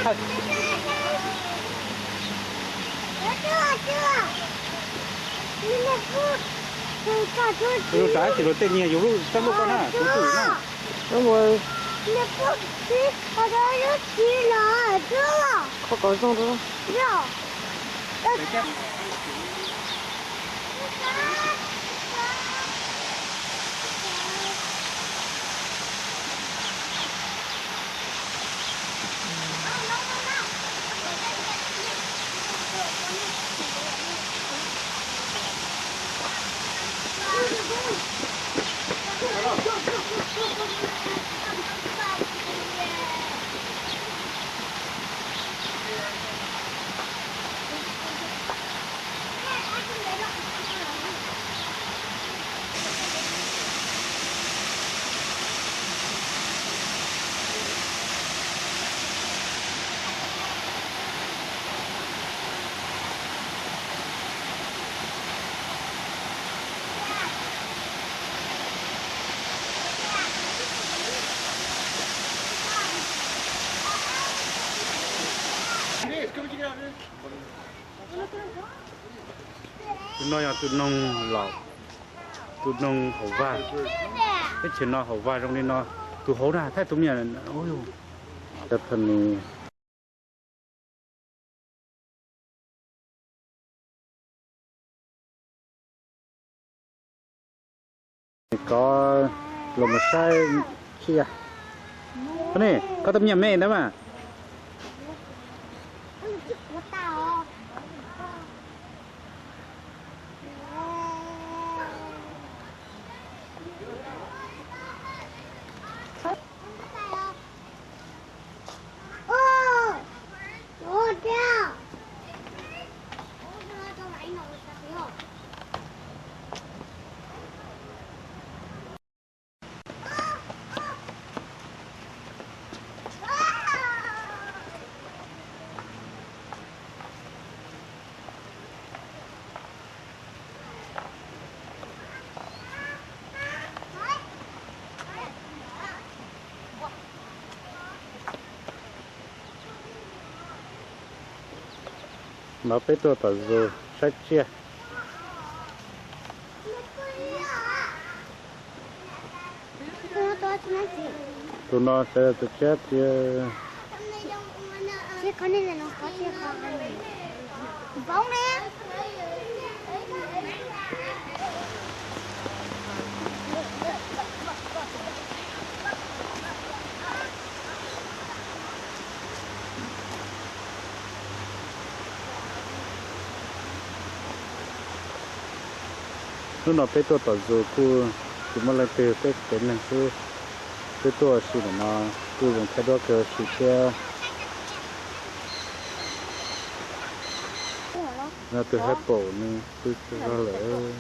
Yus lub rau tsis luag tej nyiag yus lub txoj lub koj na, kuv twm na. Qhov kom zoo rau. Tus no yog tus noog laus, tus noog hauv vaj. Teb chaws no hauv vaj zoo li no, tus hauv na, thaij tus me nyuam. Japanese. Koj los mus saib tsia. Koj ne, koj tus me nyuam me ntawd mas. No peb tuaj tom zoo saib tsiaj. Tus no sawv daws tus tsiab tiag. Hnub no peb tuaj tom zoo kuj tsis muaj leej twg, peb tsev neeg xwb. Peb tuaj ua si ntawm no kuj zoo thaij duab kawg ua si thiab. No tus haj paum nws pw tag lawm.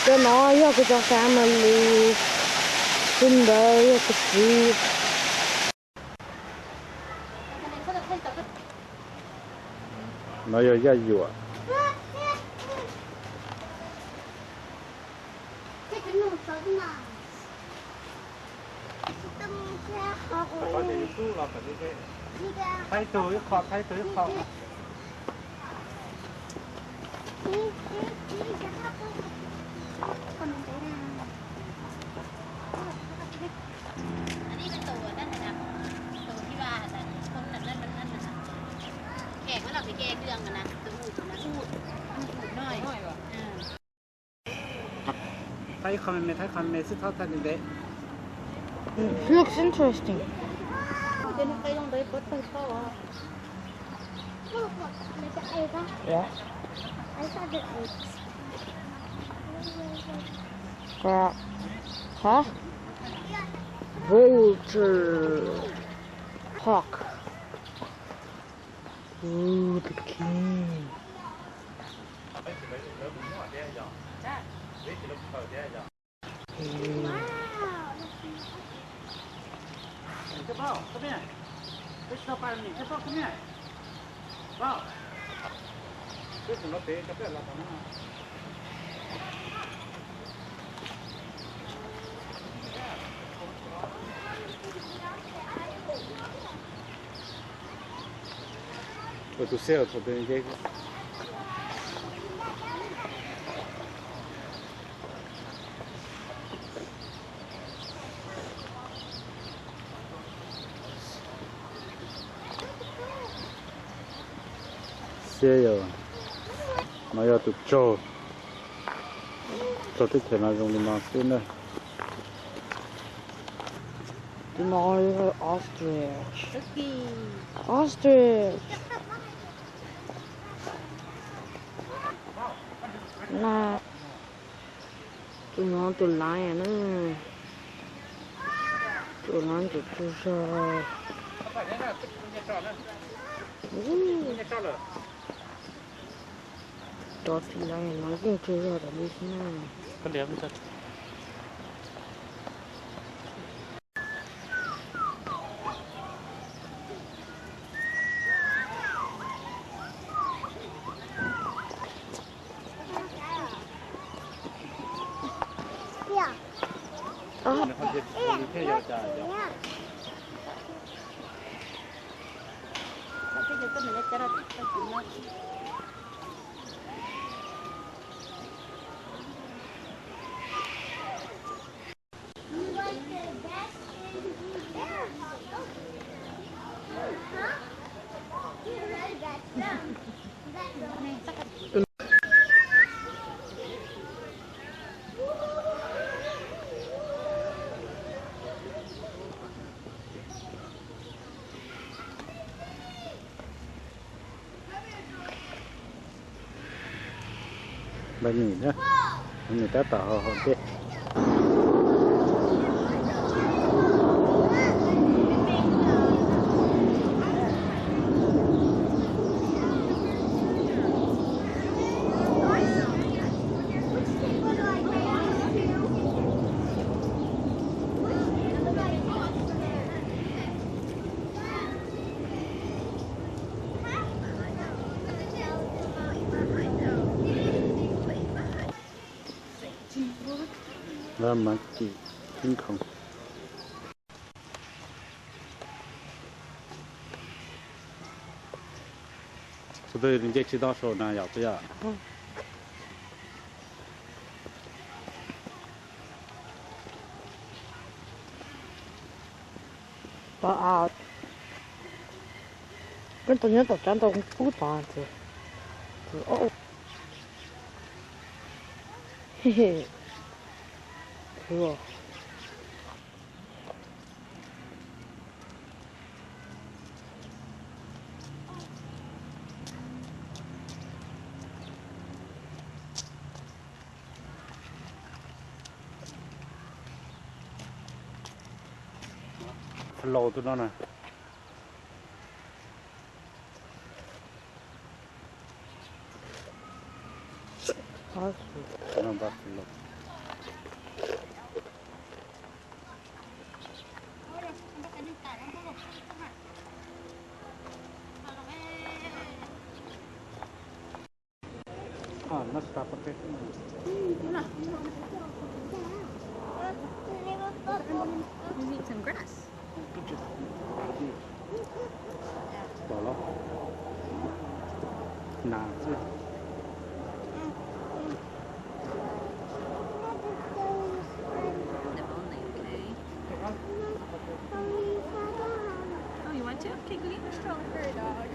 Cov no yog kuv cov family, tus ntawd yog kuv txiv. No yog Yaj Yuam. Thaij tug ib qho, thaij tug ib qho. Thaij ib qho me me, thaij ib qho me me xwb, thaij ntev ntev. Looks interesting. Yeah. Crab. Huh? Vulture. Hawk. Ooh, the king. Tus seb thaum twg nce. Seb yog, no yog tus tsaug, tsaug teb chaws no zoo li no xwb na. Tus no yog ostrich. Ostrich. Na, tus no tus laiv na, tus laiv ntawm tus zog. Cov txiv laiv no yeej tsaug zog tas li xwb na. Npaj nim na, nws tab tom haus haus dej. Monkey, king kong. Tus twg nce tsis tau saum na yom, puas yog? Tau, koj tau nyob tom tsab ntau kub tod. Flau tus no na. You need some grass. Pom los? Nas xwb. Oh, you want to? Okay, go get your stroller for your dog.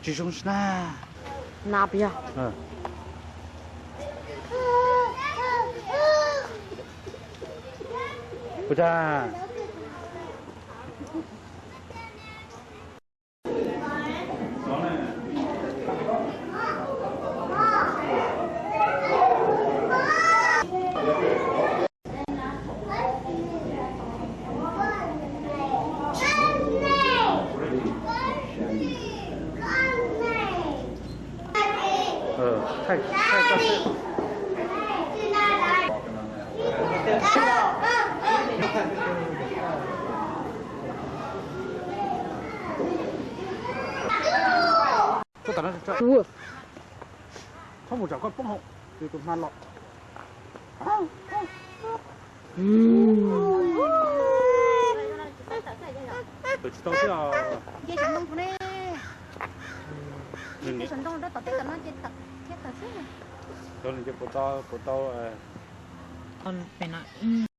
Tsis zoo sna. Na puas yog? Puas tag? Thaij, thaij koj xwb. Txhob mus tsam koj poob hauv, tus hma los. Tsis tau thiab. Puas tau, puas tau, pem no.